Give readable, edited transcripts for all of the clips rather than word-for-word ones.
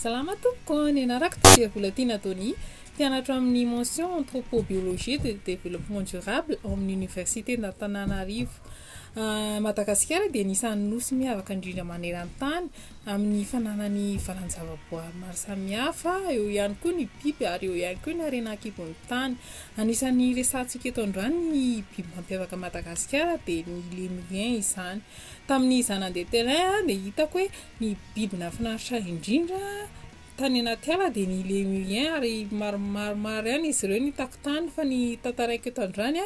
Salama tompoko, ny anarako dia Volatiana Donia, mpianatra amin'ny mention anthropobiologie de développement durable ao amin'ny université d'Antananarivo. Madagasikara dia anisan'ny nosy miavaka indrindra maneran-tany amin'ny fananany valan-javaboary maro samihafa, eo ihany koa ny biby ary eo ihany koa ny harena an-kibon'ny tany. Anisan'ny resahantsika eto androany ny biby mampiavaka Madagasikara dia ny lémurien izany. Tamin'izaho nandeha terrain dia hitako hoe ny biby nahafinaritra ahy indrindra tany anaty ala dia ny lémurien ary maromaro ihany izy ireo no hitako tany fa ny tantaraiko eto androany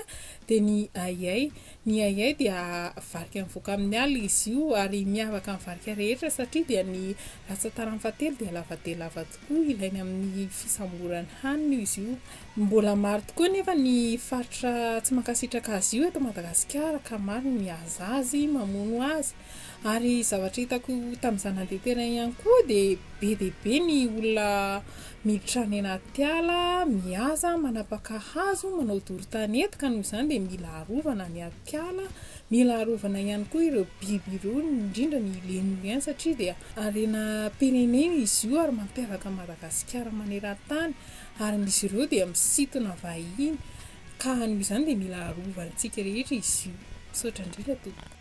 dia ny ahiahy. Ny ahiahy dia varika mivoaka amin'ny ala izy io ary miavaka amin'ny varika rehetra satria dia ny ratsan-tanany fahatelo dia lava dia lava tokoa, ilainy amin'ny fisamborany hanina izy io. Mbola maro tokoa anefa ny faritra tsy mankasitraka azy io eto Madagasikara ka maro ny mihaza azy, mamono azy. Ary zavatra hitako tamin'izaho nandeha terrain ihany koa dia be dia be ny olona miditra any anaty ala, mihaza, manapaka hazo, manao doro tanety ka noho izany dia mila arovana ny atiala, mila arovana ihany koa ireo biby ireo indrindra ny lémurien satria dia harenam-pirenena izy io ary mampiavaka an'i Madagasikara maneran-tany ary izy ireo dia misintona vahiny ka noho izany dia mila arovantsika rehetra izy io. Misaotra indrindra tompoko.